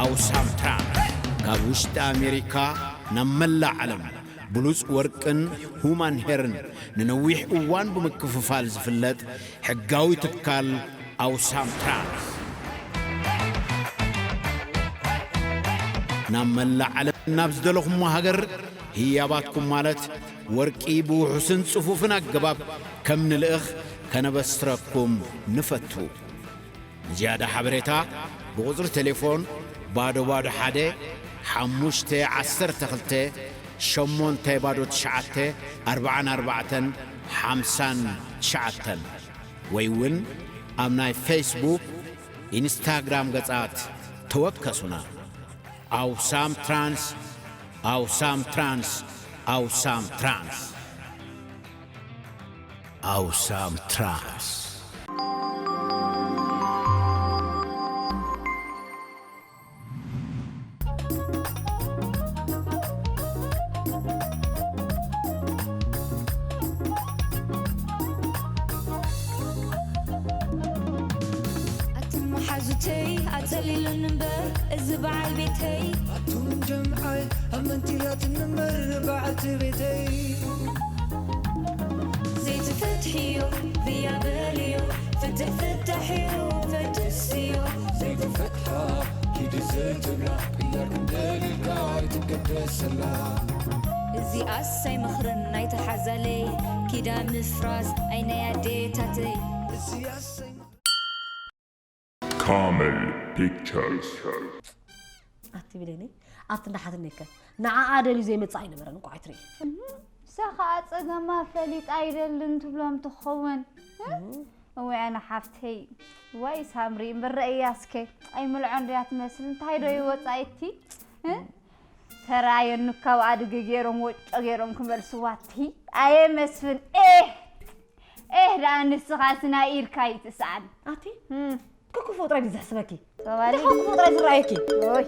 ኣውሳም ትራንስ ካብ ውሽጢ ኣሜሪካ ናብ መላእ ዓለም ብሉጽ ወርቅን ሁማን ሄርን ንነዊሕ እዋን ብምክፍፋል ዝፍለጥ ሕጋዊ ትካል ኣውሳም ትራንስ፣ ናብ መላእ ዓለም ናብ ዝደለኹሞ ሃገር ህያባትኩም ማለት ወርቂ ብውሑስን ጽፉፍን ኣገባብ ከም ንልእኽ ከነበስረኩም ንፈቱ። ንዝያዳ ሓበሬታ ብቁጽሪ ቴሌፎን ባዶ ባዶ ሓደ ሓሙሽተ ዓሰርተ ክልተ ሸሞንተ ባዶ ትሽዓተ ኣርባዓን ኣርባዕተን ሓምሳን ትሽዓተን ወይ እውን ኣብ ናይ ፌስቡክ፣ ኢንስታግራም ገጻት ተወከሱና። ኣውሳም ትራንስ፣ ኣውሳም ትራንስ፣ ኣውሳም ትራንስ። ኣውሳም ትራንስ። ኣትን መሓዙተይ ኣጸሊሉን እምበር እዚ በዓል ቤተይ ኣቱም ጀምዓይ ኣብ መንቲላት እንምበር በዓልቲ ቤተይ ዘይትፈትሕዮ ብያ በልዮ ፍትሕ ፍታሕዮ ፈትስዮ ዘይትፈትሓ ኪዲ ዘይትብላ ቅያር ክንደልልካ ኣይትገደሰላ እዚኣስ ኣይምኽርን ናይቲ ሓዛለይ ኪዳን ምፍራስ ኣይናይ ኣዴታተይ እዚኣስ ኣይምኽርን ካመል ፒክቸርስ ኣቲ ብሌኒ ኣብቲ እንዳሓትነከ ንዓኣ ደልዩ ዘይመጽእ ኣይነበረን እኮ ኣይትርኢ እሳ ኸዓ ጸገማ ፈሊጣ ኣይደልን ትብሎም ትኸውን እወ ኣነ ሓፍተይ ዋይ ሳምሪ እምበር ረእያ እስከ ኣይምልዖ እንድያ ትመስል እንታይ ዶ ይወጻ እቲ ተራየኑ ካብ ኣድጊ ገይሮም ወጮ ገይሮም ክመልስዋ እቲ ኣየ መስፍን ኤህ ኤህ ደኣ ንስኻስ ናይ ኢድካ ይትስኣን ኣቲ ክፉ ጥራይ ድዩ ዘሕስበኪ ተባሊ ደኻ ክፉ ጥራይ ዝረኣየኪ ኦይ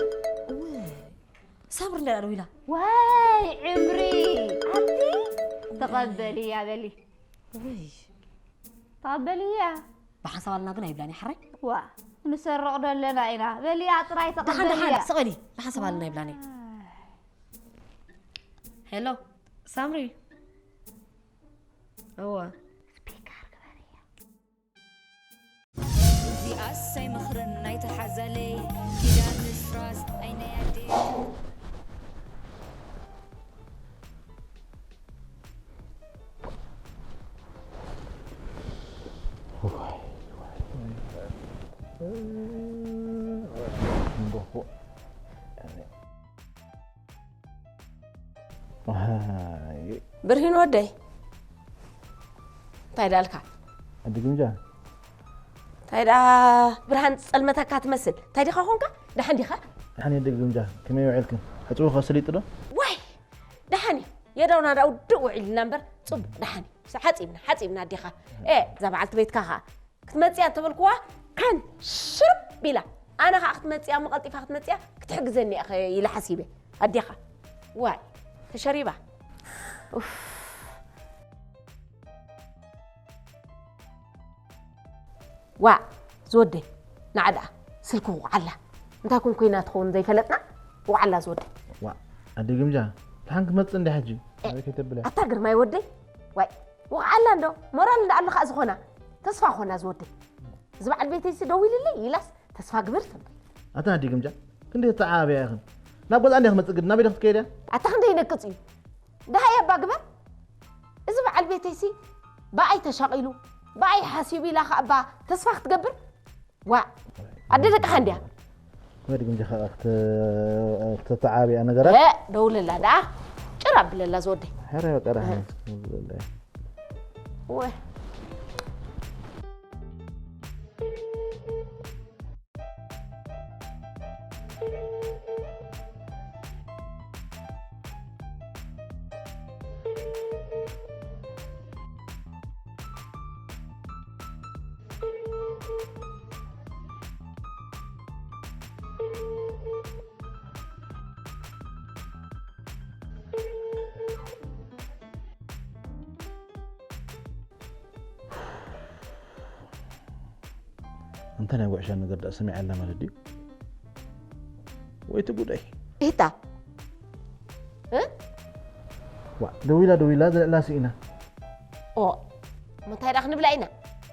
ሳምሪ እንዳ ደው ኢላ ዋይ ዕምሪ ኣቲ ተቐበልያ በሊ ወይ ተቐበልያ ብሓንሳብ ኣለና ግን ኣይብላን ሓራይ ዋ ንሰርቕ ዶ ኣለና ኢና በልያ ጥራይ ደሓን ደሓን ተቐበልያ ስቐሊ ብሓንሳብ ኣለና ኣይብላን ሄሎ ሳምሪ እዋ ስፒከር ግበርያ እዚኣስ ኣይምኽርን ናይቲ ሓዛለይ ኪዳን ምፍራስ ኣይናይ ኣዴ ብርሂን ወደይ እንታይ ዳልካ ኣዲ ግምጃ እንታይ ዳ ብርሃን ጸልመተካ ትመስል እንታይ ዲኻ ኾንካ ደሓን ዲኻ ደሓን ኣዲ ግምጃ ከመይ ውዒልክን ሕጽቡ ከስሊጡ ዶ ዋይ ደሓን እዩ የዳውና ዳው ድእ ውዒልና እምበር ጽቡቕ ደሓን እዩ ሓጺብና ሓጺብና ኣዲኻ ኤ እዛ በዓልቲ ቤትካ ኸኣ ክትመጽያ እንተበልኩዋ ካን ሽርብ ኢላ ኣነ ከዓ ክትመጽያ እሞ ቀልጢፋ ክትመጽያ ክትሕግዘኒ እያ ኢለ ሓሲበ ኣዴኻ ዋይ ተሸሪባ ዋእ ዝወደይ ንዓ ደኣ ስልኪ ውቕዓላ እንታይ ኮን ኮይና ትኸውን ዘይፈለጥና ውቕዓላ ዝወደይ ዋእ ኣደ ግምጃ ደሓን ክትመጽእ እንዲ ሕጂ ኣበይ ከይተብለ ኣታ ግርማይ ወደይ ዋይ ውቕዓላ እንዶ ሞራል እንዳ ኣሎ ከዓ ዝኾና ተስፋ ኾና ዝወደይ እዚ በዓል ቤተይሲ ደዊልለይ ኢላስ ተስፋ ግብር ትብል ኣታ ኣደ ግምጃ ክንደይ ተዓባቢያ ኢኽን ናብ ገዛ እንዲ ክትመጽእ ግድ ናበይ ዶ ክትከይድ እያ ኣታ ክንደይ ይነቅጽ እዩ ደሃይ ኣባ ግበር እዚ በዓል ቤተይሲ ብኣይ ተሻቒሉ ብኣይ ሓሲቡ ኢላ ከኣ እባ ተስፋ ክትገብር ዋእ ኣደ ደቅኻ እንድያ ወዲ ግምጃ ከኣ ክትተዓብያ ነገራት እ ደውለላ ደኣ ጭር ኣብለላ ዝወደይ ሕረ በቃ ደሓን ዝብለላ እወ እንታይ ናይ ጉዕሻ ነገር ደኣ ሰሚዐላ ማለት ድዩ? ወይ እቲ ጉደይ። ይታ ዋ ደዊላ ደዊላ ዘልዕላ ስኢና። ኦ እንታይ ዳ ክንብላ ኢና?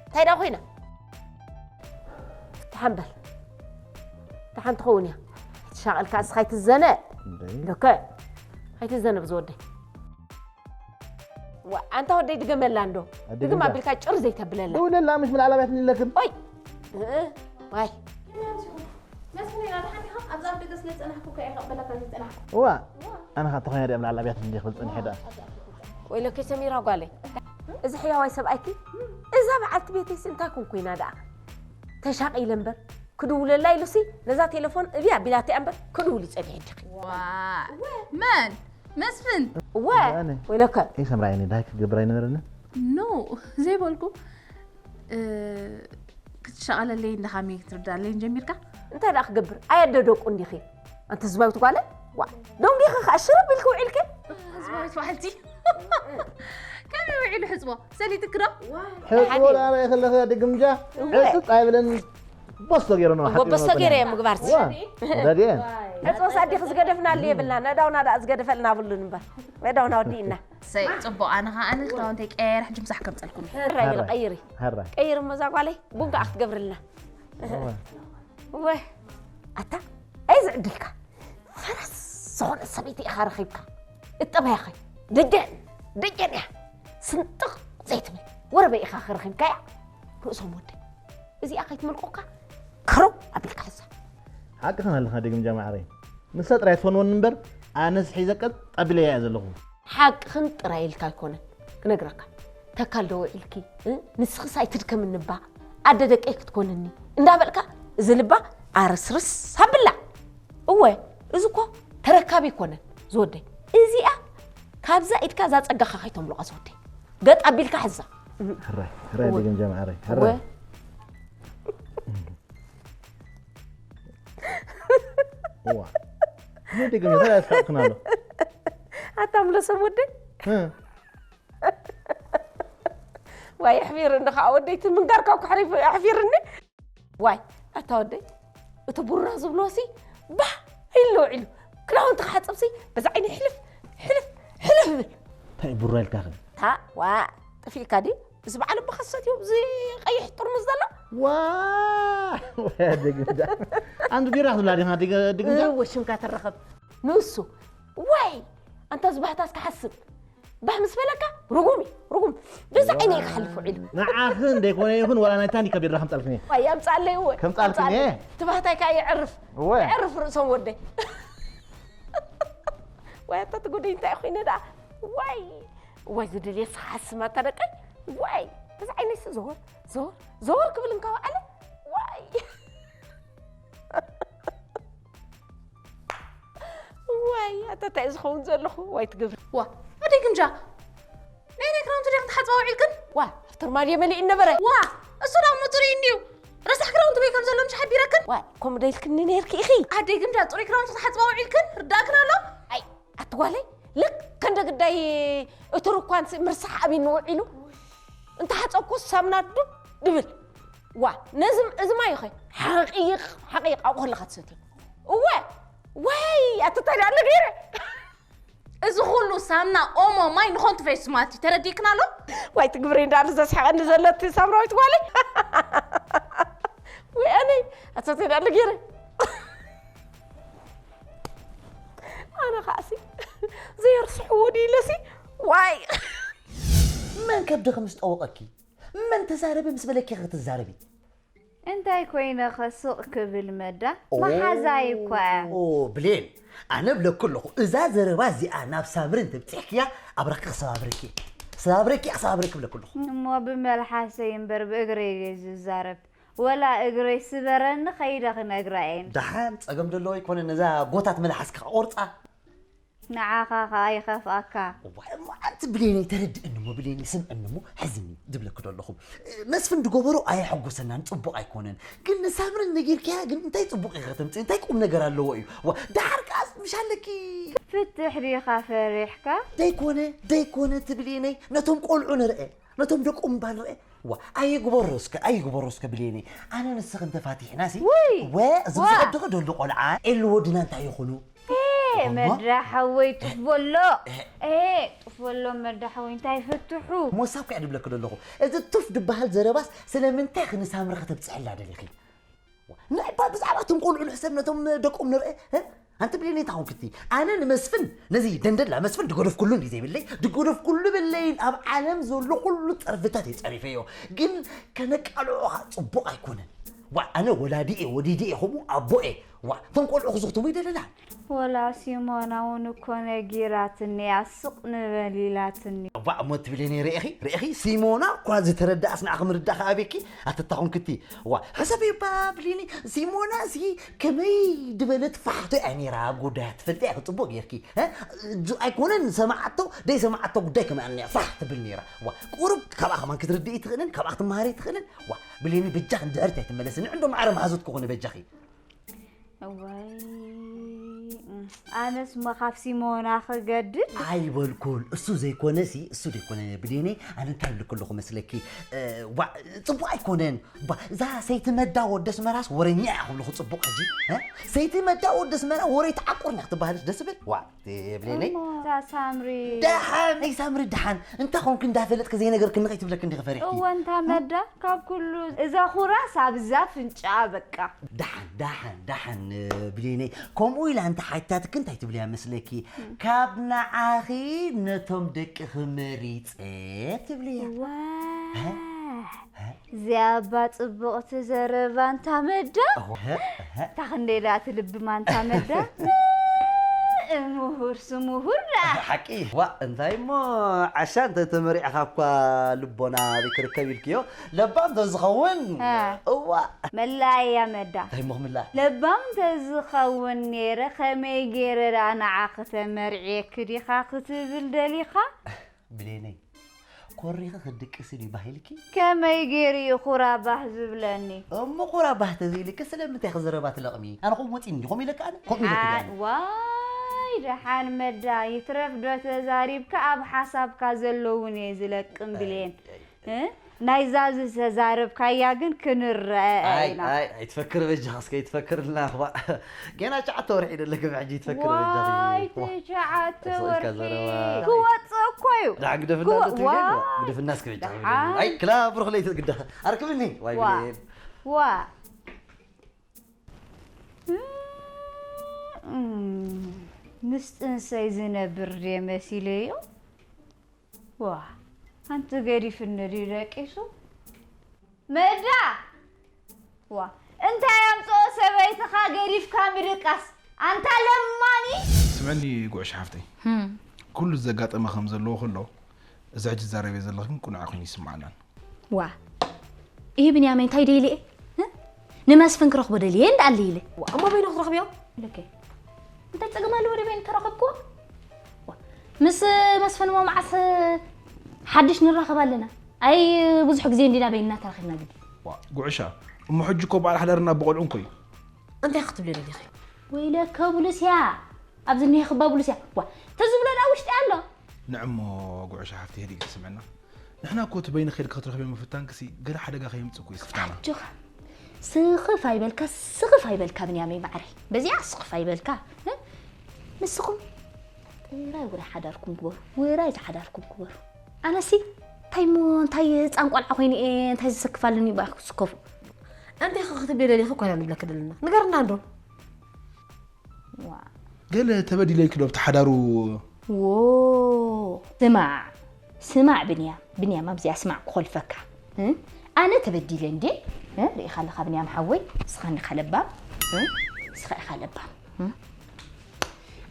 እንታይ ዳ ኮይና? ተሓንበል ተሓንቲ ኸውን እያ። ትሻቐልካ እስኻ ኣይትዘነ። እንደይ ዶከ ኣይትዘነ ብዝወደይ። ዋ ኣንታ ወደይ ድገመላ እንዶ። ኣደይ ድግም ገዛ። ኣቢልካ ጭር ዘይተብለላ። ደውለላ ምሽ ምን ዓላባት ንለክም። ኦይ እ- ዋይ መስፍን ኢና ደሓን ዲኻ? ኣብዛ ኣብ ደገ ስለ ዝጸናሕኩ እኮ እየ ከቕበለካ ዝጸናሕኩ። እዋ ኣነ ካብ ተኾይና ድያ ምን ዓላባት እንዲ ክብል ጸኒሐ ደኣ። ወይለኪ ሰሚራ ጓለይ፣ እዚ ሕያዋይ ሰብኣይኪ እዛ በዓልቲ ቤተይሲ እንታይ ኮንኩ ኢና ደኣ ተሻቒለ እምበር ክድውለላ ኢሉሲ ነዛ ቴሌፎን እብያ ቢላትያ እምበር ክድውል ይጸኒሕ ዲኺ። ዋ መን መስፍን? እወ ኣነ። ወይለከ ይሰምራ ይኒ ዳይ ክገብር ኣይነበረኒ። ኖ ዘይበልኩ እ፣ ክትሻቐለለይ እንዳኻሚ ክትርዳለይን ጀሚርካ። እንታይ ደኣ ክገብር ኣየደደቁ እንዲኺ ኣንቲ ህዝባዊት ጓለ ዋ ደንጊኺ ከዓ ሽርብ ኢልኪ ውዒልኪ። ህዝባዊት በዓልቲ ከመይ ውዒሉ ሕፅቦ ሰሊጥክ ዶ? ሕፅቦ ዳረ ከለኸ ድግምጃ ዕጥጥ ኣይብለን። በስቶ ገይሩ ነው እወ በስቶ ገይረ እየ ምግባርሲ። ዘድየን ሕፅቦ ሳዲኺ ዝገደፍናሉ የብልና ነዳውና ደኣ ዝገደፈልና ብሉን እምበር ነዳውና ወዲእና። ሰይ ፅቡቕ ኣነ ከዓ ኣነ ክዳውንተይ ቀያየር ሕጂ ምሳሕ ከምፀልኩም እየ። ሕራይ በል ቀይሪ ሀራ ቀይሪ እሞ እዛ ጓለይ ቡን ከዓ ክትገብርልና። ወይ ኣታ ኣይ ዝዕድልካ ፈረስ ዝኾነ ሰበይቲ ኢኻ ረኺብካ እጠባያኸ ደጀን ደጀን እያ ስንጥቕ ዘይትብል ወረበይ ኢኻ ረኺብካያ። ርእሶም ወደይ እዚኣ ከይትመልቆካ ከረው ኣቢልካ ሕዛ። ሓቂ ከመልኻ ድግምጃ ማዕረይ። ንሳ ጥራይ ትፈንወኒ እምበር ኣነስ ሒዘ ቀጥ ኣቢለያ እየ ዘለኹ። ሓቅኽን ጥራይ ኢልካ ኣይኮነን ክነግረካ። ተካል ዶ ውዒልኪ እ? ንስኽስ ኣይትድከምኒ እባ ኣደ ደቀይ ክትኮንኒ እንዳበልካ እዚ ልባ ኣርስርስ ኣብላ። እወ እዚ እኮ ተረካቢ ኣይኮነን ዝወደይ። እዚኣ ካብዛ ኢድካ እዛ ጸጋኻ ከይተምልቓ ዝወደይ። ገጥ ኣቢልካ ሕዛ። ሕራይ ሕራይ እወ። ድግምጃ ማዕረይ እወ ሕራይ። እዋ እኔ ድግምጃ ያስታውቅናለሁ። ኣታ ምለሶም ወደይ ዋይ ኣሕፊርኒ ከዓ ወደይ እቲ ምንጋርካ እኮ ኣሕሪፉ ኣሕፊርኒ። ዋይ ኣታ ወደይ እቲ ቡራ ዝብሎ ሲ ባህ ኢሉ ውዒሉ ክዳውንቲ ክሓፅብ ሲ በዛ ዓይኒ ሕልፍ ሕልፍ ሕልፍ ይብል። እንታይ ቡራ ኢልካ ኸ? ታ ዋ ጥፊእካ ድዩ እዚ በዓል እቦ ከሰት እዩ እዚ ቀይሕ ጥርሙዝ ዘሎ። ዋ ወይ ድግምጃ። ኣንዱ ቢራ ክትብላ ዲኻ ድግ- ድግምጃ? እወ ሽምካ ተረኸብ ንሱ ወይ ኣንታ ዝባህታስ ክሓስብ ባህ ምስ በለካ ርጉም እዩ ርጉም በዛ ዓይነ እዩ ክሓልፍ ውዒሉ። ንዓኺ እንደይኮነ ይኹን ዋላ ናይ ታኒካ ቢራ ከምጻልክኒ። ዋይ ኣምጻለይ እወ ከምጻልክኒ? ትባህታይ ከዓ የዕርፍ እወ። የዕርፍ ርእሶም ወደይ። ዋይ ኣታ ትጉደይ እንታይ ኮይነ ደኣ ዋይ ዋይ ዝደልየ ስሓስማ እታ ደቀይ ዋይ በዛ ዓይነይሲ ዘወር ዘወር ዘወር ክብል እንካ ወዓለ ዋይ ዋይ ኣታ እንታይ እዩ ዝኸውን ዘለኹ ዋይ ትገብሪ። ዋ ኣደይ ግምጃ ናይ ናይ ክዳውንቲ ዲኽን ትሓፅባ ውዒልክን? ዋ ኣፍተር ማልየ መሊእ ነበረ። ዋ እሱ ዳ እሞ ፅሩይ እንድዩ ረሳሕ ክዳውንቲ በይ ከም ዘሎ ምሽ ሓቢረክን? ዋይ ከምኡ ዶ ኢልክኒ ነይርኪ ኢኺ? ኣደይ ግምጃ ፅሩይ ክዳውንቲ ክትሓፅባ ውዒልክን ርዳእክን ኣሎ? ኣይ ኣቲ ጓለይ ልክ እንደ ግዳይ እትሩ እኳ ምስ- ምርሳሕ ኣብኒ ውዒሉ እንተሓፀብኩ ሳምና ዱብ ድብል ዋ ነዚ እዚ ማይ ኸ ሓቂቕ ሓቂቕ ኣብኡ ከለኻ ትሰትዮ እወ ወይ ኣትታይ ኣሎ ገይረ እዚ ኩሉ ሳምና ኦሞ ማይ ንኾንቱ ፈይሱ ማለት እዩ ተረዲእክን ኣሎ? ዋይ ትግብሪ እንዳሉ ዘስሕቐኒ ዘሎ እቲ ሳምራዊት ጓለይ ወይ ኣነይ ኣትታይ ኣሎ ገይረ ኣነ ከዓሲ ዘየርስሕዎ ድኢለሲ ዋይ መን ከብድኺ ምስ ጠወቐኪ መን ተዛረቢ ምስ በለኪ ክትዛረቢ እንታይ ኮይነ ኸ ስቕ ክብል መዳ መሓዛይ እኳ እያ ኦ ብሌን ኣነ ብለኩ ኣለኹ እዛ ዘረባ እዚኣ ናብ ሳምሪ እንተብፂሕክያ ኣብራኪ ክሰባብረኪ ክሰባብረኪ ክሰባብረኪ ብለኩ ኣለኹ እሞ ብመልሓሰይ እምበር ብእግረይ እየ ዝዛረብ ወላ እግረይ ስበረኒ ከይደ ክነግራ እየን ደሓን ፀገም ዘለዎ ኣይኮነን ነዛ ጎታት መልሓስካ ቆርፃ ንዓኻ ኸዓ ይኸፍኣካ እሞ ኣንቲ ብሌነይ ተረድእኒ እሞ ብሌነይ ስምዕኒ እሞ ሕዝኒ ዝብለኪ ዶ ኣለኹ መስፍን ዝገበሮ ኣየሐጎሰናን ፅቡቕ ኣይኮነን ግን ንሳምርን ነጊርካያ ግን እንታይ ፅቡቕ ኢኸ ተምፅእ እንታይ ቁም ነገር ኣለዎ እዩ ዋ ደሓር ከዓስ ምሽ ኣለኪ ፍትሕ ዲኻ ፈሪሕካ ደይኮነ ደይኮነ ትብልየነይ ነቶም ቆልዑ ንርአ ነቶም ደቆም ባል ርአ። ዋ ኣይግበሮ እስከ ኣይግበሮ እስከ ብሌኒ። ኣነ ንስኽ እንተፋቲሕና ሲ ውይ! ወ እዚ ዋ! ዝኸድኺ ደሎ ቆልዓ ኤል ወድና እንታይ ይኹኑ? መዳ ሓወይ ጡፍ በሎ። ጡፍ በሎ መዳ ሓወይ እንታይ ፈትሑ? ሞሳብ ከ ድብለክ ደለኹ። እዚ ቱፍ ድበሃል ዘረባስ ስለምንታይ ክንሳምሪ ከተብጽሕላ ደሊኺ? ንዕባ ብዛዕባ እቶም ቆልዑ ንሕሰብ ነቶም ደቆም ንርአ። ኣንቲ ብሌኒ ታኹን ክቲ ኣነ ንመስፍን ነዚ ደንደላ መስፍን ድገደፍኩሉ እንዲ ዘይብለይ ድገደፍኩሉ ብለይን ኣብ ዓለም ዘሎ ኩሉ ጸርፍታት የጸሪፈዮ። ግን ከነቃልዖኻ ጽቡቕ ኣይኮነን። ዋ ኣነ ወላዲ እየ ወዲዲ እየ ከምኡ ኣቦ እየ። ዋ እቶም ቆልዑ ክዝኽትሙ ይደለላ። ወላ ሲሞና እውን እኮ ነጊራትኒ እያ ስቕ ንበል ኢላትኒ። ዋ እሞ ትብለኒ ርኢኺ ርኢኺ ሲሞና እኳ ዝተረዳእስ ንዓኺ ምርዳእ ከኣ ቤኪ ኣተታኹን ክቲ ዋ ሕሰብ እባ ብሊኒ። ሲሞና ሲ ከመይ ድበለት ፋሕቶ እያ ነይራ ኣብ ጉዳያ ትፈልጢ እያ ጽቡቕ ጌርኪ። ኣይኮነን ሰማዓቶ ደይ ሰማዓቶ ጉዳይ ከመይ ኣነያ ፋሕ ትብል ነይራ። ዋ ቁሩብ ካብኣ ከማን ክትርድኢ ትኽእልን ካብኣ ክትመሃሪ ትኽእልን። ዋ ብሊኒ በጃ ክንድሕርት ኣይትመለስኒ ዕንዶ ማዕረ መሃዙት ክኾነ በጃኺ። እዋይ ኣነስ መኻፍ ሲሞና ክገድድ። ኣይበልኩን እሱ ዘይኮነ ሲ እሱ ዘይኮነ ብሌነይ ኣነ እንታይ ይብልክ ኣለኹ መስለኪ። ዋ ጽቡቕ ኣይኮነን። ባ እዛ ሰይቲ መዳ ወደ ስመራስ ወረኛ እያ ክብልኹ ጽቡቕ ሕጂ። ሰይቲ መዳ ወደ ስመራ ወረይ ተዓቁርና ክትበሃልስ ደስ ብል ዋ ብሌነይ። እዛ ሳምሪ ደሓን ናይ ሳምሪ ደሓን እንታይ ኾንክ እንዳፈለጥክ ዘይነገርክኒ ከይትብለክ እንዲኺ ፈሪሕኪ። እወ እንታ መዳ ካብ ኩሉ እዛ ኹራስ ኣብዛ ፍንጫ በቃ። ደሓን ደሓን ደሓን ብሌነይ ከምኡ ኢላ እንተ ሓቲታትኪ እንታይ ትብልያ መስለኪ? ካብ ንዓኺ ነቶም ደቅኺ መሪጸ ትብልያ። ዋእ እዚኣ እባ ጽብቕቲ ዘረባ እንታ መዳ። እታ ክንደይ ደኣ ትልብማ እንታ መዳ። ምሁር ስምሁር ደኣ። ሓቂ ዋእ እንታይ እሞ ዓሻ እንተ ተመሪዕኻ እኳ ልቦና ኣበይ ክርከብ ኢልክዮ። ለባም ተዝኸውን እዋ መላእያ መዳ እንታይ እሞ ክምላ ለባም ተዝኸውን ነይረ ከመይ ገይረ ደኣ ንዓኺ ተመርዕየኪ ዲኻ ክትብል ደሊኻ? ብሌነይ ኮሪኺ ክትድቅሲ ድዩ ባህ ኢልኪ? ከመይ ገይሩ እዩ ኩራ ባህ ዝብለኒ? እሞ ኩራ ባህ ተዘይልኪ ስለምንታይ ኢኺ ዘረባ ትለቕሚ? ኣነ ከምኡ መፂኒ ከምኡ ኢለካ ኣነ ከምኡ ኢለኪ ኣነ ዋይ ደሓን መዳ ይትረፍ ዶ ተዛሪብካ ኣብ ሓሳብካ ዘለውን እየ ዝለቅም ብሌን። ናይዛ ዝተዛረብካያ ግን ክንረአ ኣይ ኢና። ኣይ ኣይትፈክር በጃኻ እስከ ይትፈክርልና እባ። ገና ትሽዓተ ወርሒ ደለክ ብሕጂ ይትፈክር በጃኺ። ዋይ ትሽዓተ ወርሒ ክወፅእ እኮ እዩ። ዳሕ ግደፍና ዶ ትብለኒ? ግደፍና እስከ በጃኺ። ኣይ ክላ ብሩኽ ለይቲ ግዳ ኣርክብኒ። ዋይ ዋ ምስ ጥንሰይ ዝነብር ድየ መሲለዮ? ዋ ኣንቲ ገዲፍኒ ድዩ ደቂሱ? መዳ ዋ እንታይ ኣምፅኦ ሰበይትኻ ገዲፍካ ምድቃስ ኣንታ ለማኒ። ስምዕኒ ጉዕሽ ሓፍተይ፣ ኩሉ ዘጋጠመ ከም ዘለዎ ከሎ እዚ ሕጂ ትዛረብዮ ዘለኺ ግን ቅኑዕ ኣይኮይኑ ይስምዓናን። ዋ ይህ ብንያመይ እንታይ ደይልየ ንመስፍን ክረኽቦ ደልየ እንዳኣለ ኢለ። እሞ በይኑ ክትረኽብዮ? ልከ እንታይ ጸገም ኣለዎ ደበይን ተራኸብኩ? ምስ መስፍን ሞ መዓስ ሓድሽ ንራኸብ ኣለና። ኣይ ብዙሕ ግዜ እንዲና በይንና ተራኺብና ግዲ። ጉዕሻ እሞ ሕጂ እኮ በዓል ሓዳርና ብቆልዑ እንኮ እዩ። እንታይ ክትብሊ ደሊኺ? ወይለከ ቡሉስያ ኣብዚ እኒሄ ክባ ቡሉስያ ዋ ተዝብሎ ዳ ውሽጢ ኣሎ። ንዕሞ ጉዕሻ ሓፍቲ ህድእ ክትስምዕና ንሕና እኮ እቲ በይንኺ ኢልኪ ክትረኽብዮ ምፍታንኪሲ ገለ ሓደጋ ከየምጽእ እኮ እዩ ስፍታና። ኣጆኻ ስኽፍ ኣይበልካ ስኽፍ ኣይበልካ ብንያመይ ማዕረይ በዚኣ ስኽፍ ኣይበልካ። ንስኹም ውራይ ውራይ ሓዳርኩም ግበሩ ውራይ ዝሓዳርኩም ግበሩ። ኣነሲ እንታይ እሞ እንታይ ህፃን ቆልዓ ኮይኑ እየ እንታይ ዝስክፍ ኣለኒ ባ ክስከፉ። እንታይ ኸ ክትብሊ ደሊኺ እኮ ኢና ንብለኪ ዘለና ንገርና እንዶ። ገለ ተበዲለ ኢልኪ ዶ ኣብቲ ሓዳሩ? ዎ ስማዕ ስማዕ ብንያም ብንያም ኣብዚኣ ስማዕ ክኾልፈካ። ኣነ ተበዲለ እንዴ? ርኢኻ ኣለኻ ብንያም ሓወይ እስኻ እንዲኻ ለባም እስኻ ኢኻ ለባም።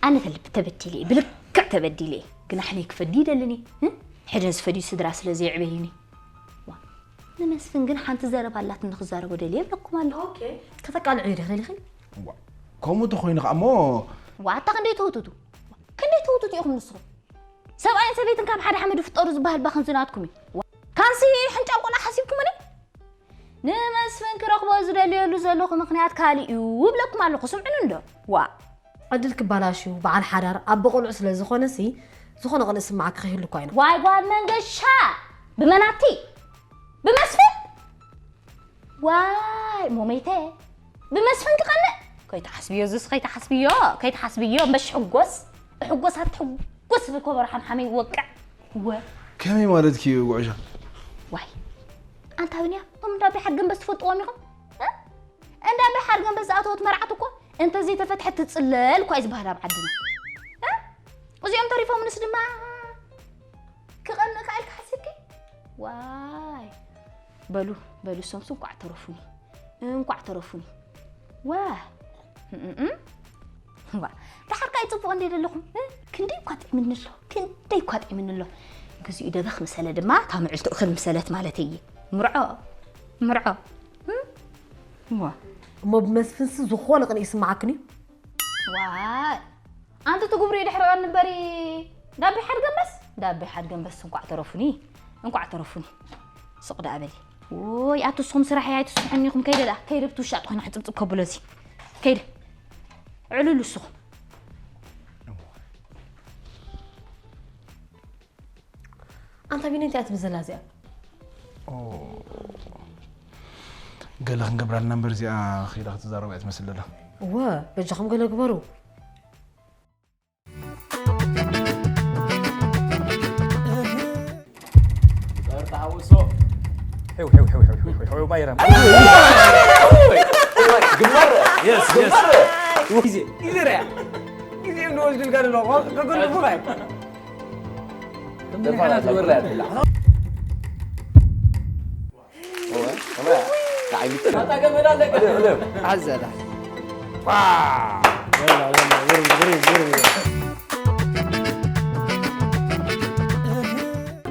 ኣነ ተበዲለ እየ ብልክዕ ተበዲለ እየ። ግን ኣሕነይ ክፈዲ ይደልን እየ። ሕደን ዝፈድዩ ስድራ ስለ ዘየዕበዩኒ። ንመስፍን ግን ሓንቲ ዘረባ ኣላትኒ ክዛረቦ ደልየ ይብለኩም ኣለኹ። ከተቃልዕዮ ዲኺ ደሊኺ? ከምኡ ተኾይኑ ከዓ እሞ ዋታ ክንደይ ተውትቱ ክንደይ ተውትቱ ኢኹም ንስኹም? ሰብኣይን ሰበይትን ካብ ሓደ ሓመድ ይፍጠሩ ዝበሃል ባ ከምዚ ናትኩም እዩ። ካንሲ ሕንጫ ቆልዓ ሓሲብኩምኒ? ንመስፍን ክረኽቦ ዝደልየሉ ዘለኹ ምኽንያት ካልእ እዩ እብለኩም ኣለኹ። ስምዑኒ እንዶ ዋ። ዕድል ክባላሽዩ በዓል ሓዳር ኣቦ ቆልዑ ስለ ዝኾነሲ ዝኾነ ቅንእ ስምዓኪ ከይህሉ እኳ ኢና። ዋይ ጓል መንገሻ ብመናቲ ብመስፍን ዋይ ሞመይተ ብመስፍን ክቐንእ ከይትሓስብዮ ዝስ ከይትሓስብዮ ከይትሓስብዮ እምበሽ ሕጎስ ሕጎስ ኣትሕጎስ ዝኮበረ ሓምሓመይ ወቅዕ ወ ከመይ ማለት ክዩ ጉዕሻ ዋይ ኣንታ ብንያ እቶም እንዳቢ ሓድገንበስ ትፈልጥዎም ኢኹም እ? እንዳቢ ሓድገንበስ ዝኣተወት መርዓት እኮ እንተዘይተፈትሐት ትፅለል እኳ እዩ ዝበሃል ኣብ ዓድና እ? እዚኦም ተሪፎምንስ ድማ ክቐንእ ከኣልካ ሓሲብኪ ዋይ በሉ በሉ እሶምስ እንኳዕ ተረፉኒ እንኳዕ ተረፉኒ ዋ እምእም። ዋ ደሓር ከኣ ይፅቡቕ እንደ ዘለኹም እ? ክንደይ እኳ ጥዕምኒ ኣሎ ክንደይ እኳ ጥዕምኒ ኣሎ ግዚኡ ደበኽ ምሰለ ድማ እታ ምዕልቲ እኽል ምሰለት ማለት እየ ምርዖ ምርዖ እ? ዋ እሞ ብመስፍንሲ ዝኾነ ቅንኢ ይስምዓክን እዩ ዋይ ኣንቲ ትጉብሪ ድሕሪ ቀን ንበሪ ዳቢ ሓድገንበስ ዳቢ ሓድገንበስ እንኳዕ ተረፉኒ እንኳዕ ተረፉኒ ስቕ ደኣ በሊ ወይ ኣቲ ንስኹም ስራሕ እያ ኣይትስርሑኒ ኢኹም ከይደ ደኣ ከይደ ብቲ ውሻጥ ኮይና ሕፅብፅብ ከብሎ እዚ ከይደ ዕሉሉ ንስኹም ኣንታ ቢኒ እንታይ እያ ትብል ዘላ እዚኣ ገለ ክንገብራልና እምበር እዚኣ ኺዳ ክትዛረቡ እያ ትመስል ዘላ እወ በጃኹም ገለ ግበሩ ጸር ተሓውሶ ሕው ሕው ሕው ሕው ሕው ሕው ማይራም ግንባር የስ የስ ግዜ ግዜ ርያ ግዜ እንወስድልካ ደሎ ከገልፉ ናይ ዓዘላ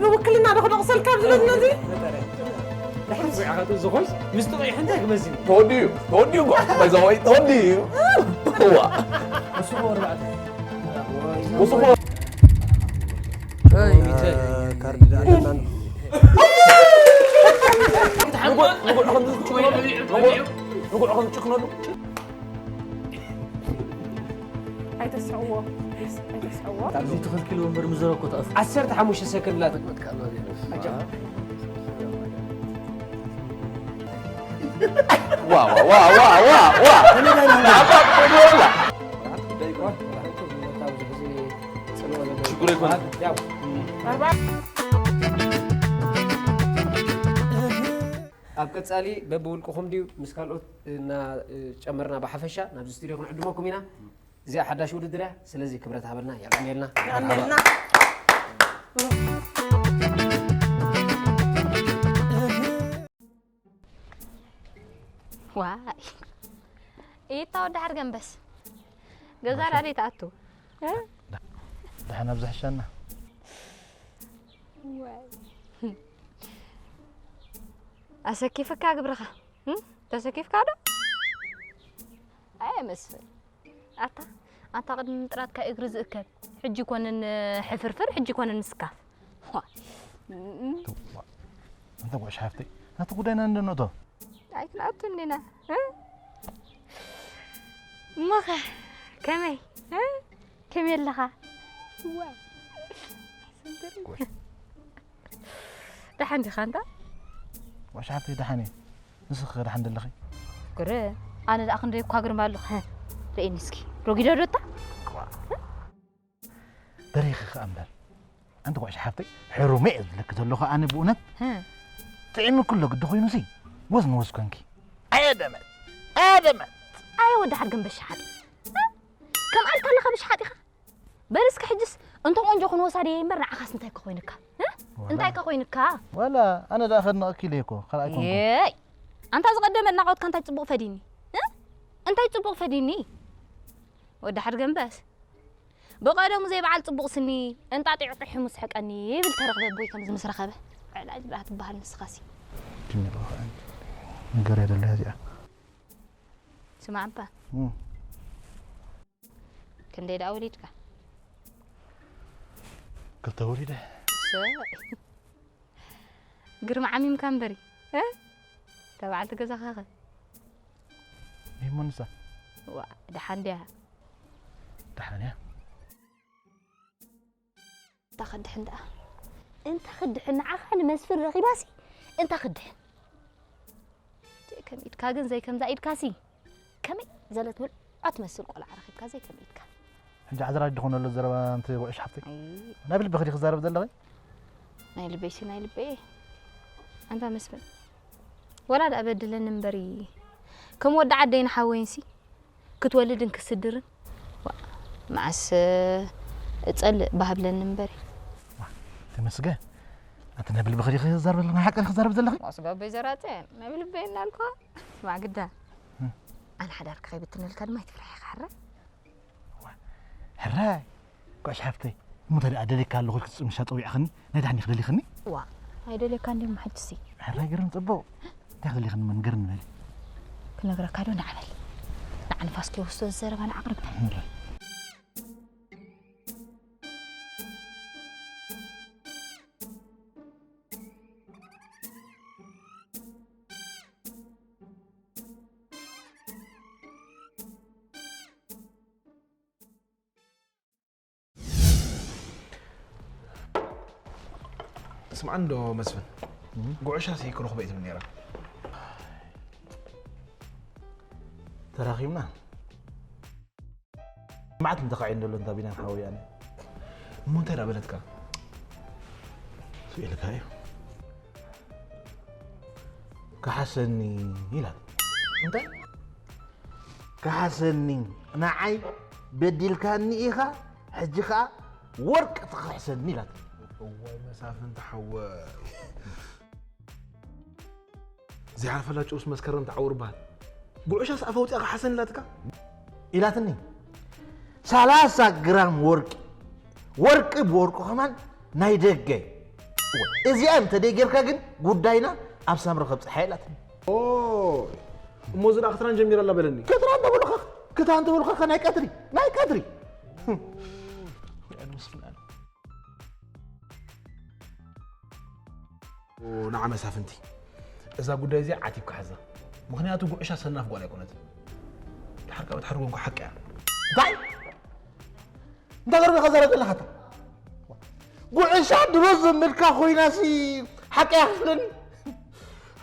ብውክልና ዶ ክደቕሰልካ ዝለኒ ነዚ ዝኾይስ ምስ ጥቕዒ እንታይ ክመዝን ተወዲዩ ተወዲዩ ጓ ባይዛዋይ ተወዲዩ ዋ ኣይተስሕዎ ፕሊስ ኣይተስሕዎ ኣብዚ ትኽልክል ወንበር ምዘረኮ ተቐፍ ዓሰርተ ሓሙሽተ ሰከንድ ላ ተቅመጥ ካሎ ዋ ዋ ዋ ዋ ዋ ዋ ሽጉር ይኮን ኣብ ቀጻሊ በብውልቅኹም ድዩ ምስ ካልኦት እናጨመርና ብሓፈሻ ናብዚ ስቱድዮ ክንዕድመኩም ኢና። እዚኣ ሓዳሽ ውድድር እያ። ስለዚ ክብረት ሃበልና፣ የቐንየልና። ዋይ ኢታ ወዲ ሓርገንበስ ገዛ ዳደይ ትኣቱ ደሓን ኣብ ዝሕሸና ኣሰኪፍካ ግብርኻ ተሰኪፍካ ዶ ኣየ መስፍን ኣታ ኣታ ቅድሚ ምጥራትካ እግሪ ዝእከብ ሕጂ ኮነን ሕፍርፍር ሕጂ ኮነን ስካፍ እንተ ጉዕሽ ሓፍተይ ናቲ ጉዳይና እንደነቶ ኣይክንኣቱ እንዲና እሞኸ ከመይ ከመይ ኣለኻ ደሓን ዲኻ እንታ ጉዕሽ ሓፍተይ ደሓን እየ ንስኺ ከ ደሓን ደለኺ ግረ ኣነ ደኣ ክንደይ እኳ ግርማ ኣለኹ ርእኒ እስኪ ሮጊዶ ዶ እታ በሪኺ ከኣ እምበር ኣንቲ ጉዕሽ ሓፍተይ ሕሩመ እየ ዝብለኪ ዘለኹ ኣነ ብእውነት ጥዒምኪ ኣሎ ግዲ ኮይኑሲ ወዝ ንወዝ ኮንኪ ኣየደመት ኣየደመት ኣየ ወዲ ሓርገን በሻሓጢ ከም ኣልካ ኣለኻ ብሻሓጢኻ በል እስከ ሕጅስ እንተ ቆንጆ ክንወሳ ድየ እምበር ንዓኻስ እንታይ ከኾይንካ እንታይ ከኾይንካ ዋላ ኣነ ደኣ ከድንቐኪ ኢለ እኮ ካልኣይ ኮንኩ የይ ኣንታ ዝቐደመ ኣድናቖትካ እንታይ ጽቡቕ ፈዲኒ እንታይ ጽቡቕ ፈዲኒ ወዲ ሓርገን በስ ብቐደሙ ዘይበዓል ጽቡቕ ስኒ እንጣጢዑ ቂሑ ምስ ሕቀኒ ይብል ተረኽበ ኣቦይ ከምዚ ምስ ረኸበ ዕላጅ ደኣ ትበሃል ንስኻሲ ነገር የደለያ እዚኣ ስማዕ እባ ክንደይ ደኣ ወሊድካ ክልተ ወሊደ ግርማ ዓሚምካ እምበሪ ተባዕልቲ ገዛኻ ኸ ይሞንሳ ዋ ደሓን ድያ ደሓን እያ እታ ከድሕን ደኣ እንተ ክድሕን ንዓኻ ንመስፍን ረኺባሲ እንተ ክድሕን። ከም ኢድካ ግን ዘይከምዛ ኢድካሲ ከመይ ዘለት ብልዖ ትመስል ቆልዓ ረኺብካ ዘይከም ኢድካ። ሕጂ ዓዝራጅ ድኾነ ኣሎ ዘረባ ኣንቲ ጉዕሽ ሓፍተይ። ኣይ። ናይ ብልብኺ ዲኺ ክዛረብ ዘለኺ? ናይ ልበይሲ ናይ ልበየ። ኣንታ መስፍን፣ ወላ ደኣ በድለኒ እምበሪ፣ ከም ወዲ ዓደይ ንሓወይንሲ ክትወልድን ክስድርን፣ ዋ፣ መዓስ እጸልእ ባህብለኒ እምበሪ። ዋ፣ ተመስገን። ኣንቲ ናይ ብልብኺ ዲኺ ክዛረብ ዘለኺ? ናይ ሓቂ ዲኺ ክዛረብ ዘለኺ? ዋ፣ ስጋ ኣቦይ ዘራጠ፣ ናይ ብልበይ እናልኳ። ስማዕ ግዳ፣ እም። ኣነ ሓዳርኪ ከይብትነልካ ድማ ኣይትፍርሒ ኢኻ፣ ሕራይ? ዋ፣ ሕራይ፣ ጓሽ ሓፍተይ፣ እሞ እንታይ ደኣ ደልየካ ኣለኹ ኢልኪ ትጽምሻ ጸዊዕኽኒ? ናይ ደሓን ዲኺ ደሊኽኒ? ዋ፣ ኣይደልየካ እንድየ እሞ ሕጅሲ። ሕራይ ግርም ጽቡቕ። እንታይ ክደሊኽኒ እሞ ንገርኒ በሊ። ክነግረካ ዶ? ንዓ በል። ንዓ ንፋስ ከይወስዶ ዘረባና ኣቕርብ። ሕራይ። ስምዓኒ ዶ መስፍን፣ እም። ጉዕሻሲ ክረኽቦ እየ ትብል ነይራ። ተራኺብና። መዓት እንተኻዒ እንደሎ እንታ ቢናን ሓወይ ኣነ። እሞ እንታይ ደኣ በለትካ? ስኢልካ እዩ። ክሓሰኒ ኢላት። እንታይ? ክሓሰኒ፣ ንዓይ በዲልካኒ ኢኻ፣ ሕጂ ኸኣ ወርቂ ትኽሕሰኒ ኢላት። እዋይ መሳፍንቲ ሓወይ። ዘይሓልፈላ ጭሩስ መስከረም ትዓውር በሃል። ጉዕሻስ ኣፍ ኣውጺኣ ክሓሰኒ ኢላትካ? ኢላትኒ። ሰላሳ ግራም ወርቂ፣ ወርቂ ብወርቂ ከማን ናይ ደገ። እዚኣ እንተ ደይ ጌርካ ግን ጉዳይና ኣብ ሳምሪ ከብጽሓ ኢላትኒ። ኦ፣ እሞ እዚ ደኣ ክትራን ጀሚራ ኣላ በለኒ። ክትራን ተበሉኻ፣ ክታን ተበሉኻ፣ ከ ናይ ቀትሪ፣ ናይ ቀትሪ። ኣነ መስፍን ኣነ። ንዓ መሳፍንቲ፣ እዛ ጉዳይ እዚኣ ዓቲብካ ሓዛ። ምኽንያቱ ጉዕሻ ሰናፍ ጓል ኣይኮነትን። ድሓር ካብ ትሓርጎ እንኳ ሓቂ እያ። እንታይ? እንታይ ገርም ኢኻ ዘረብ ዘለኻ እታ? ጉዕሻ ድሮ ዘመድካ ኮይናሲ ሓቂ እያ ክፍለኒ?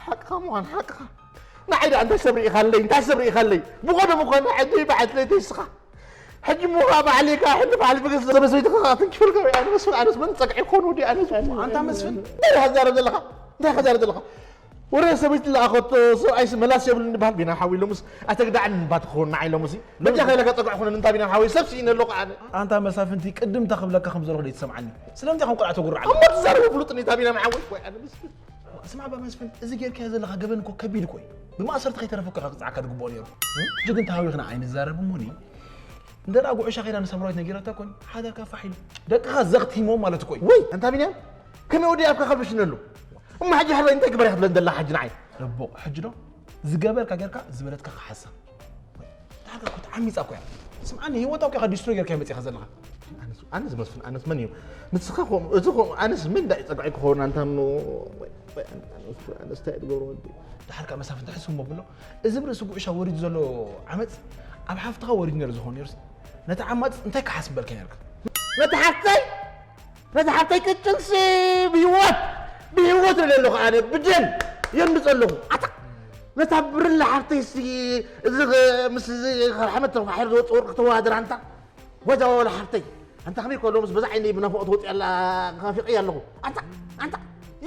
ሓቅኻ ምዃን ሓቅኻ። ንዓይ ደኣ እንታይ ሰብ ርኢኻለይ? እንታይ ሰብ ርኢኻለይ? ብቐደሙ እኳ ንዓይ ደይ በዓልቲ ለይተይ እስኻ። ሕጂ እሞ ኸዓ ባዕለይ ከኣ ሕልፍ ሓሊፈ ገንዘብ ሰበይትኻ ከኣ ትንኪፈልካ ወይ ኣነ መስፍን፣ ኣነስ መን ጸግዒ ክኾን ወዲ ኣነስ። ኣንታ መስፍን። እንታይ ኢኻ ትዛረብ ዘለኻ? እንታይ ኢኻ ትዛረብ ዘለኻ? ወረ ሰበይቲ ለኣኸቶ ሰብኣይስ መላስ የብሉን ዝበሃል ቢና ሓወይ ሎምስ ኣተግዳዕን እባ ትኸውን ንዓይ ሎምሲ። በጃኻ ኢለካ ጸግዒ ኩነኒ እንታ ቢና ሓወይ ሰብ ስኢነ ኣለኹ ኣነ። ኣንታ መሳፍንቲ ቅድም እንታይ ክብለካ ከም ዘለኹ ደይትሰምዓኒ። ስለምንታይ ከም ቆልዓ ተጉርዕ ኣለኻ? እሞ ትዛረብ ፍሉጥኒ እታ ቢና ሓወይ። ወይ ኣነ መስፍን። ስማዕ እባ መስፍን፣ እዚ ጌርካዮ ዘለኻ ገበን እኮ ከቢድ እኮ እዩ። ብማእሰርቲ ከይተረፈ እኮ ኢኻ ክጽዓካ ዝግብኦ ነይሩ። ሕጂ ግን ተሃዊኽና ኣይንዛረብ እሞኒ። እንተ ደኣ ጉዕሻ ከይዳ ንሳምራዊት ነጊራታ እኮ ሓዳርካ ፋሕ ኢሉ። ደቅኻ ዘኽቲሞም ማለት እኮ እዩ። ወይ፣ ኣንታ ቢንያም፣ ከመይ ወዲ ኣብካ ከልብሽኒ ኣሎ? እሞ ሕጂ ሕራይ እንታይ ግበር ኢኻ ትብለኒ ዘላ ሕጂ ንዓይ? ጽቡቕ፣ ሕጂ ዶ ዝገበርካ ጌርካ ዝበለትካ ክሓሳ። ዳርጋ እኮ ተዓሚጻ እኮ እያ። ስምዓኒ፣ ህይወታ እኮ ኢኻ ዲስትሮይ ጌርካዮ መጺእኻ ዘለኻ። ኣነስ፣ ኣነስ መስፍን፣ ኣነስ መን እዩ? ንስኻ ከምኡ፣ እዚ ከምኡ፣ ኣነስ መን ዳኣ እዩ ጸግዒ ክኸውን ኣንታ እሞ፣ ወይ፣ ወይ፣ ኣነስ፣ ኣነስ እንታይ እየ ዝገብሮ ወዲ? ደሓር ከኣ መሳፍንቲ ሕስብ እሞ ብሎ፣ እዚ ብርእሲ ጉዕሻ ወሪዱ ዘሎ ዓመጽ ኣብ ሓፍትኻ ወሪዱ ነይሩ ዝኸውን ነይሩሲ፣ ነቲ ዓማጽ እንታይ ክሓስብ በልካ ነርካ? ነቲ ሓፍተይ፣ ነቲ ሓፍተይ ቅጭንሲ ብህይወት፣ ብህይወት እብል ኣለኹ ኣነ፣ ብደም የምጽ ኣለኹ። ኣታ፣ ነታ ብርለ ሓፍተይሲ፣ እዚ ኸ-፣ ምስ እዚ ከርሓመት ተፋሒሩ ዝወጽእ ወርቂ ተወዳድር ኣንታ። ወዛ ወላ ሓፍተይ፣ ኣንታ ከመይ ከሎ ምስ በዛ ዓይነይ ብናፍቖት ወጺኣ ኣላ፣ ናፊቐያ ኣለኹ። ኣንታ፣ ኣንታ፣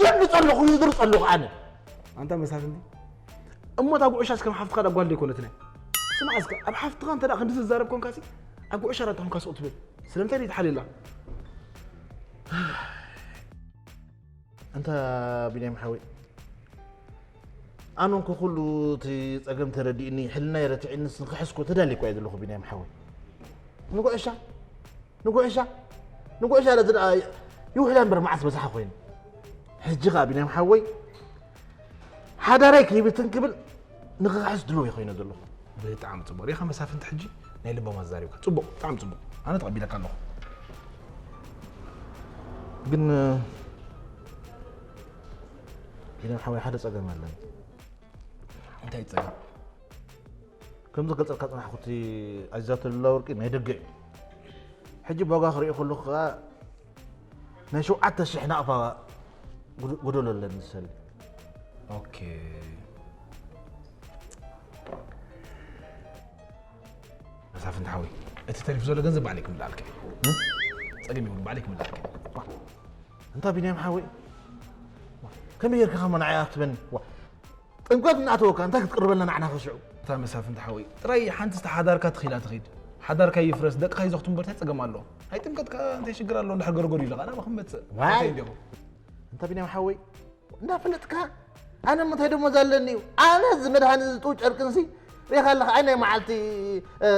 የምጽ ኣለኹ፣ ይድርጽ ኣለኹ ኣነ። ኣንታ መሳፍንቲ፣ እሞ እታ ጉዕሻስ ከም ሓፍትኻ ዳ ጓል ደይኮነትን እያ? ስማዕ እስከ፣ ኣብ ሓፍትኻ እንተ ደኣ ክንዲ ትዛረብ ኮንካሲ፣ ኣብ ጉዕሻ ዳ እንታይ ኮንካ ሱቕ ትብል? ስለምንታይ ደይትሓልየላ? ኣንታ ቢንያም ሓወይ፣ ኣነ እንኮ ኩሉ እቲ ጸገም ተረዲእኒ፣ ሕልናይ ረቲዕኒስ ንኽሕስኮ ተዳልየ እኳ እየ ዘለኹ ቢንያም ሓወይ። ንጉዕሻ ንጉዕሻ፣ ንጉዕሻ ለዚ ደኣ ይውሕዳ እምበር መዓስ በዝሓ ኮይኑ። ሕጂ ኸኣ ቢንያም ሓወይ፣ ሓዳረይ ከይብትን ክብል ንኽኽሕስ ድሉው እየ ኮይነ ዘለኹ። ብጣዕሚ ጽቡቕ። ሪኢኻ መሳፍንቲ ሕጂ ናይ ልቦም ኣዛሪብካ። ጽቡቕ፣ ብጣዕሚ ጽቡቕ። ኣነ ተቐቢለካ ኣለኹ። ግን ቢንያም ሓወይ ሓደ ጸገም ኣለኒ። እንታይ ጸገም? ከምዚ ገልጸልካ ጽናሕኩ እቲ ኣዚዛቶ ዘላ ወርቂ ናይ ደገ እዩ። ሕጂ ብዋጋ ክሪኦ ከለኹ ከኣ ናይ ሸውዓተ ሽሕ ናቕፋ ጉድ- ጎደሎ ኣለኒ ዝሰሊ። ኦኬ። መሳፍንቲ ሓወይ፣ እቲ ተሪፉ ዘሎ ገንዘብ ባዕለይ ክምልኣልካ እየ። ጸገም የብሉ፣ ባዕለይ ክምልኣልካ እየ። እንታ ቢንያም ሓወይ፣ ከመይ ጌርካ ከማ ንዓይ ኣትበኒ? ዋ፣ ጥምቀት እናእተወካ እንታይ ክትቅርበልና ንዓና ከሽዑ? እታ መሳፍንቲ ሓወይ፣ ጥራይ ሓንቲ ስተ ሓዳርካ ትኺላ ትኺድ። ሓዳርካ ይፍረስ፣ ደቅኻ ይዘኽቱ እምበር እንታይ ጸገም ኣሎ? ኣይ ጥምቀት ከኣ እንታይ ሽግር ኣሎ? እንድሕር ገርገሩ ኢልኻ ናባኹም መጽእ። ዋይ! እንታይ እንዲኹም? እንታ ቢንያም ሓወይ፣ እንዳፈለጥካ ኣነ ምንታይ ደሞዝ ኣለኒ እዩ? ኣነ እዚ መድሃኒ እዚ ጥው ጨርቅንሲ ሪኻ ኣለኻ። ኣይ ናይ መዓልቲ፣ እ፣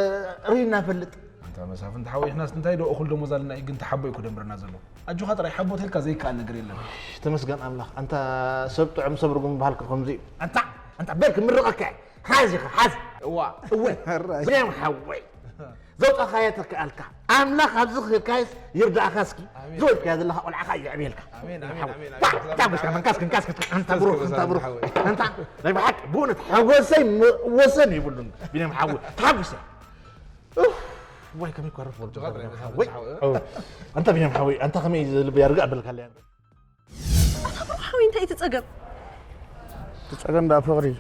ርኢና ፈልጥ። ኣንታ መሳፍንቲ ሓወይ፣ ንሕናስ እንታይ ዶ እኹል ደሞዝ ኣለና እዩ፣ ግን ተሓቦ እዩ ክደምረና ዘሎ። ኣጆኻ ጥራይ ሓቦ ተልካ ዘይከኣል ነገር የለን። እሽ፣ ተመስገን ኣምላኽ። ኣንታ ሰብ ጥዑም ሰብ ርጉም ምባልካ ከምዚ እዩ። ኣንታ፣ ኣንታ በል ክምርቐካ እየ። ሓዝ ኢኻ፣ ሓዝ። እዋ። እወ። ሕራይ። ቢንያም ሓወይ። ዘውጻኻዮ ተከኣልካ። ኣምላኽ ኣብዚ ክልካይስ ይርዳእኻ እስኪ። ኣሜን። ዝወልድካዮ ዘለኻ ቆልዓኻ የዕብየልካ። ኣሜን፣ ኣሜን፣ ኣሜን፣ ኣሜን። ታ-፣ ታ-፣ ብሽካ መንካስ ክንካስ ክት-፣ ኣንታ ብሩኽ፣ ኣንታ ብሩኽ። ኣንታ ናይ ብሓቂ ብእውነት ሓጎሰይ ም-፣ ወሰን ይብሉን። ቢንያም ሓወይ። ተሓጉሰ። ኡፍ፣ ዋይ ከመይ እኳ ረፍ በልኩ። ጆኻ ጥራይ መሳፍንቲ ሓወይ። ሓወይ። ኦ፣ ኣንታ ቢንያም ሓወይ፣ ኣንታ ከመይ ልበይ ኣርግእ ኣበልካለይ። ኣታ ብሩኽ ሓወይ እንታይ እቲ ጸገም? እቲ ጸገም ደኣ ፍቕሪ እዩ።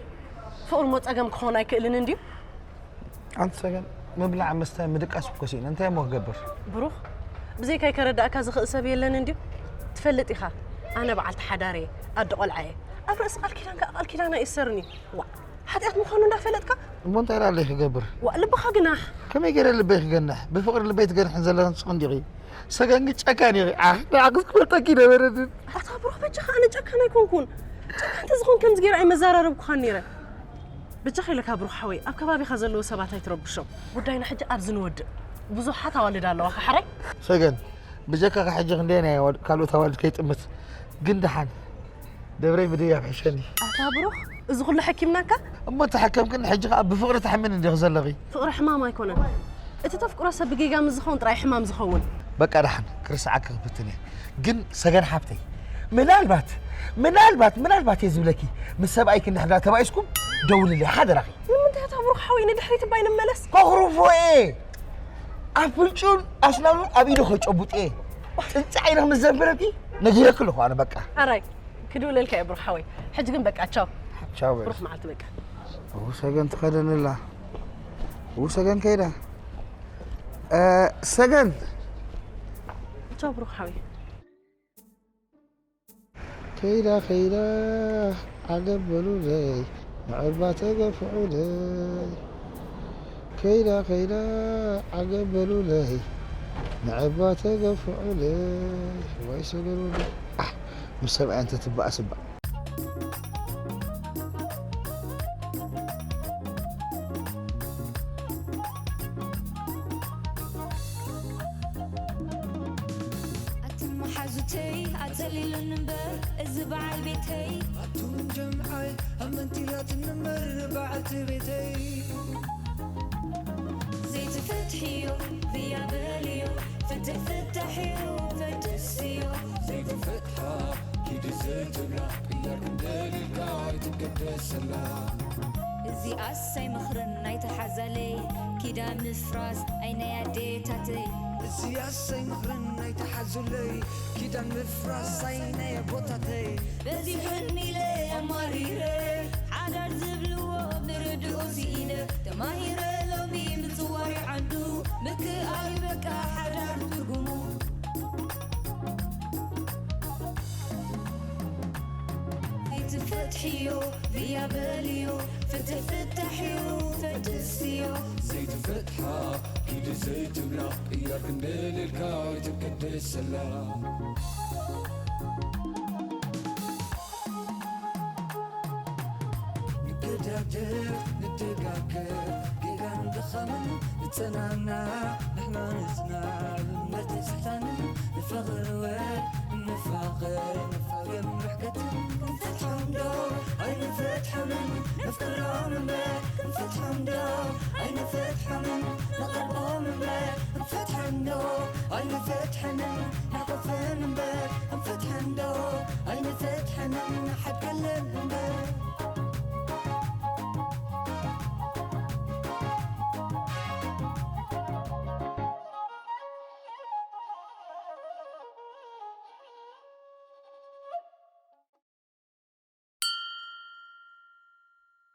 ፍቕሪ እሞ ጸገም ክኾን ኣይክእልን እንድዩ። ኣንቲ ሰገን ምብላዕ ምስታይ ምድቃስ እኮ ስኢነ እንታይ እሞ ክገብር? ብሩኽ ብዘይካይ ከረዳእካ ዝኽእል ሰብ የለን እንድዩ። ትፈልጥ ኢኻ ኣነ በዓልቲ ሓዳር እየ ኣደ ቆልዓ እየ። ኣብ ርእሲ ቃል ኪዳን ከኣ ቃል ኪዳን ኣይእሰርኒ። ዋ ሓጢኣት ምዃኑ እንዳፈለጥካ እሞ እንታይ ላለይ ክገብር? ዋ ልብኻ ግናሕ። ከመይ ገይረ ልበይ ክገንሕ? ብፍቕሪ ልበይ ትገንሕን ዘለኽን ንስኽን ዲኺ? ሰገን ግን ጨካን ኢኺ። ኣኽ ንዓኽስ ክፈልጠኪ ነበረንን። ኣታ ብሩኽ በጃኻ ኣነ ጨካን ኣይኮንኩን። ጨካን ተዝኾን ከምዚ ገይረ ኣይመዘራረብኩኻን ነይረ። በጃኻ ኢለካ ብሩኽ ሓወይ ኣብ ከባቢኻ ዘለዉ ሰባት ኣይትረብሾም። ጉዳይና ሕጂ ኣብዚ ንወድእ። ብዙሓት ኣዋልድ ኣለዋ ከሓራይ። ሰገን ብጀካኻ ሕጂ ክንደየናይ ኣዋልድ ካልኦት ኣዋልድ ከይጥምት ግን ደሓን ደብረይ ምድያብ ሕሸኒ። ኣታ ብሩኽ እዚ ኩሉ ሕኪምናካ? እሞ ተሓከምክን ሕጂ ከኣ ብፍቕሪ ተሕምኒ እንዲኺ ዘለኺ። ፍቕሪ ሕማም ኣይኮነን። እቲ ተፍቅሮ ሰብ ብጌጋ ምስ ዝኸውን ጥራይ ሕማም ዝኸውን። በቃ ደሓን ክርስዓኪ ክፍትን እየ። ግን ሰገን ሓብተይ ምናልባት ምናልባት ምናልባት እየ ዝብለኪ ምስ ሰብኣይኪ እንድሕር ተባኢስኩም ደውልለይ ሓደራኺ። ንምንታይ ኣታ ብሩኽ ሓወይ ንድሕሪት እባ ይንመለስ? ከኹርፎ እየ። ኣፍንጭኡን ኣስናኑን ኣብ ኢዱ ከጨቡጥ እየ። ጥንጻ ዓይንኺ ምስ ዘንበረኪ ነጊረኪ ኣለኹ ኣነ በቃ። ኣራይ ክድውለልካ እየ ብሩኽ ሓወይ። ሕጂ ግን በቃ ቻው። ቻው በል። ብሩኽ መዓልቲ በቃ። እው ሰገን ትኸደንላ። እው ሰገን ከይዳ። እ፣ ሰገን። ቻው ብሩኽ ሓወይ። ከይዳ ከይዳ ዓገብ በሉለይ ንዕባ ተገፍዑለይ። ከይዳ ከይዳ ዓገብ በሉለይ ንዕባ ተገፍዑለይ። ዋይ ሰገን ወዲ። ኣሕ፣ ምስ ሰብኣይ እንተ ትበኣስ እባ። ኣቱም መሓዙተይ ኣጸሊሉኒ እምበር እዚ በዓል ቤተይ። ኣቱም ጀምዓይ ኣመንቲ ኢላትኒ እምበር ንበዓልቲ ቤተይ። ዘይትፈትሕዮ ብያ በልዮ ፍትሕ ፍታሕዮ ፈትስዮ። ዘይትፈትሓ ኪዲ ዘይትብላ ቅያር ክንደልልካ ኣይትገደሰላ። እዚኣስ ኣይመኽርን ናይቲ ሓዛለይ ኪዳን ምፍራስ ኣይ ናይ ኣዴታተይ። እዚኣስ ኣይመኽርን ናይቲ ሓዙለይ ኪዳን ምፍራስ ኣይ ናይ ኣቦታተይ። በዚሑኒ ኢለ ኣማሪረ ሓዳር ዝብልዎ ምርድኡ ስኢነ ተማሂረ ሎሚ ምጽዋር ዓዱ ምክኣል በቃ ሓዳር ትርጉሙ። ዘይትፈትሕዮ ብያ በልዮ ፍትሕ ፍታሕዮ ፈትስዮ። ዘይትፈትሓ ኪዲ ዘይትብላ ቅያር ክንደልልካ ኣይትገደሰላ። ንገዳደፍ ንደጋገፍ ጌጋን ድኻምን ንጸናና ንሕና ንጽናዕ እምበር ተስሕታንን ንፈቕር እወ ንፋቐር ንፋቐር ምሕከትን ክንፈትሖም ዶ ኣይንፈትሖምን ነፍቅሮም እምበር ክንፈትሖም ዶ ኣይንፈትሖምን ንቐርቦም እምበር ክንፈትሖም ዶ ኣይንፈትሖምን ንሓቆፈን እምበር ክንፈትሖም ዶ ኣይንፈትሖምን ንሓድገለን እምበር